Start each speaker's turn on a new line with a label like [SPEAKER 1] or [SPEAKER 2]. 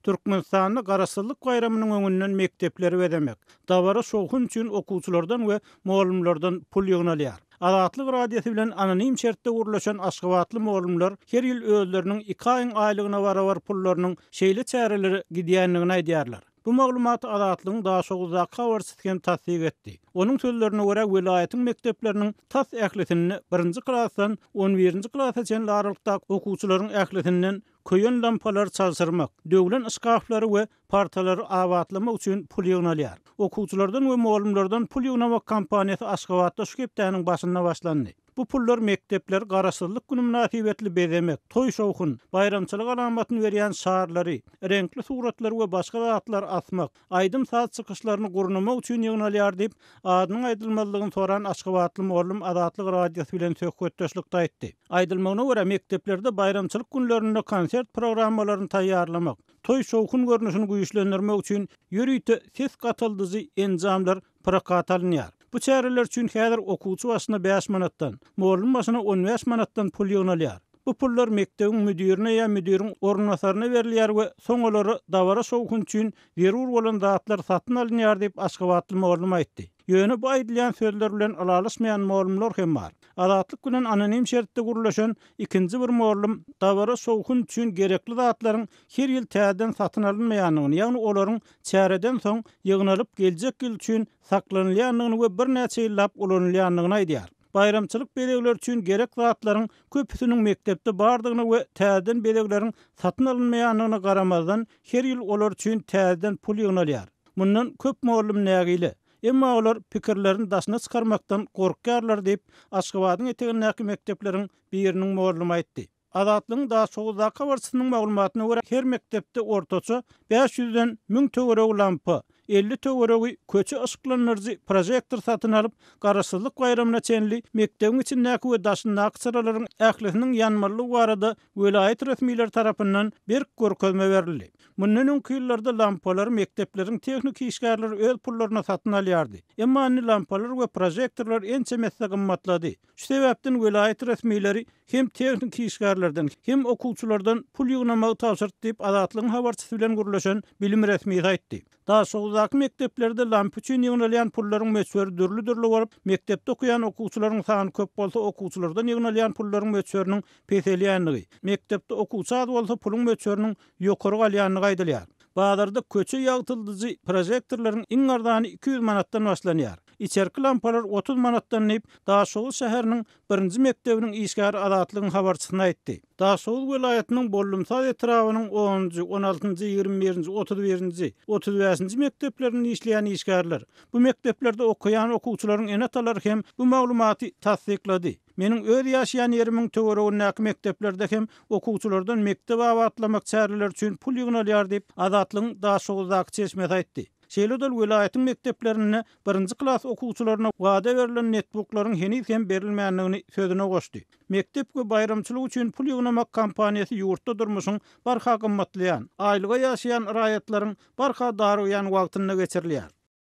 [SPEAKER 1] Türkmenistanda Garaşsyzlyk baýramynyň öňünden mekdepleri bezemek, dabara-şowhun üçin okuwçylardan we mugallymlardan pul ýygnalýar. Azatlyk Radiosy bilen anonim şertde gürleşen aşgabatly mugallymlar her ýyl özleriniň iki aýyň aýlygyna barabar pullarynyň şeýle çärelere gidýändigini aýdýarlar. Bu maglumaty Azatlygyň Daşoguzdaky habarçysy hem tassyk etdi. Onuň sözlerine görä, welaýatyň mekdepleriniň tas ählisinde birinji klasdan on birinji klasa çenli aralykdaky okuwçylaryň ählisinden köýen lampalary çalşyrmak, döwlen şkaflary we partalary abatlamak üçin pul ýygnalýar. Okuwçylardan we mugallymlardan pul ýygnamak kampaniýasy Aşgabatda şu hepdäniň başynda başlandy. Bu pullar mekdepleri Garaşsyzlyk güni mynasybetli bezemek, toý-şowhun, baýramçylyk alamatyny berýän şarlary, reňkli suratlary we başga zatlary asmak, aýdym-saz çykyşlaryny gurnamak üçin ýygnalýar diýip, adynyň aýdylmazlygyny soran aşgabatly mugallym Azatlyk Radiosy bilen söhbetdeşlikde aýtdy. Aýdylmagyna görä, mekdeplerde baýramçylyk günlerinde konsert programmalaryny taýýarlamak, toý-şowhun görnüşini güýçlendirmek üçin ýörite ses gataldyjy enjamlar prokat alynýar. Bu çäreler üçin häzir okuwçy başyna bäş manatdan, mugallym başyna on bäş manatdan pul ýygnalýar. Bu pullar mekdebiň müdirine ýa müdiriň orunbasaryna berilýär we soň olara dabara-şowhun üçin zerur bolan zatlar satyn alynýar diýip, aşgabatly mugallym aýtdy. Ýöne bu aýdylýan sözler bilen ylalaşmaýan mugallymlar hem bar. Azatlyk bilen anonim şertde gürleşen ikinji bir mugallym dabara-şowhun üçin gerekli zatlaryň her ýyl täzeden satyn alynmaýandygyny, ýagny olaryň çäreden soň ýygnalyp geljek ýyl üçin saklanylýandygyny we birnäçe ýyllap ulanylýandygyny aýdýar. Baýramçylyk bezegleri üçin gerek zatlaryň köpüsiniň mekdepde bardygyna we täzeden bezegleriň satyn alynmaýandygyna garamazdan, her ýyl olar üçin täzeden pul ýygnalýar. Mundan köp mugallym nägile. Emma olar pikirlerini daşyna çykarmakdan gorkýarlar diýip, Aşgabadyň etegindäki mekdepleriň biriniň mugallymy aýtdy. Azatlygyň Daşoguzdaky habarçysynyň maglumatyna görä, her mekdepde ortaça bäş ýüzden 1000 töweregi lampa, 50 töweregi köçe yşyklandyryjy prožektor satyn alyp, Garaşsyzlyk baýramyna çenli mekdebiň içindäki we daşyndaky çyralaryň ählisiniň ýanmalydygy barada welaýat resmileri tarapyndan berk görkezme berildi. Mundan öňki ýyllarda lampalary mekdepleriň tehniki işgärleri öz pullaryna satyn alýardy. Emma indi lampalar we prožektorlar ençeme esse gymmatlady. Şu sebäpden welaýat resmileri hem tehniki işgärlerden, hem okuwçylardan pul ýygnamagy tabşyrdy diýip, Azatlygyň habarçysy bilen gürleşen bilim resmisi aýtdy. Daşoguzdaky mekdeplerde lampa üçin ýygnalýan pullaryň möçberi dürli-dürli bolup, mekdepde okaýan okuwçylaryň sany köp bolsa okuwçylardan ýygnalýan pullaryň möçberiniň peselýändigi, mekdepde okuwçy az bolsa puluň möçberiniň ýokary galýandygy aýdylýar. Bazarda köçe ýagtyldyjy prožektorlaryň iň arzany 200 manatdan başlanýar. Içerki lampalar 30 manatdan diýip, Daşoguz şäheriniň birinji mekdebiniň işgäri Azatlygyň habarçysyna aýtdy. Daşoguz welaýatynyň Bollumsaz etrabynyň onunjy, on altynjy, ýigrimi birinji, otuz birinji, otuz bäşinji mekdeplerinde işleýän işgärler, bu mekdeplerde okaýan okuwçylaryň ene-atalary hem bu maglumaty tassyklady. Meniň öz ýaşaýan ýerimiň töweregindäki mekdeplerde hem okuwçylardan mekdep abatlamak çäreleri üçin pul ýygnalýar diýip, Azatlygyň Daşoguzdaky çeşmesi aýtdy. Şeýle-de ol welaýatyň mekdeplerinde birinji klas okuwçylaryna wada berlen netbuklaryň heniz hem berilmändigini sözüne goşdy. Mekdep we baýramçylyk üçin pul ýygnamak kampaniýasy ýurtda durmuşyň barha gymmatlaýan, aýlyga ýaşaýan raýatlaryň barha darygýan wagtynda geçirilýär.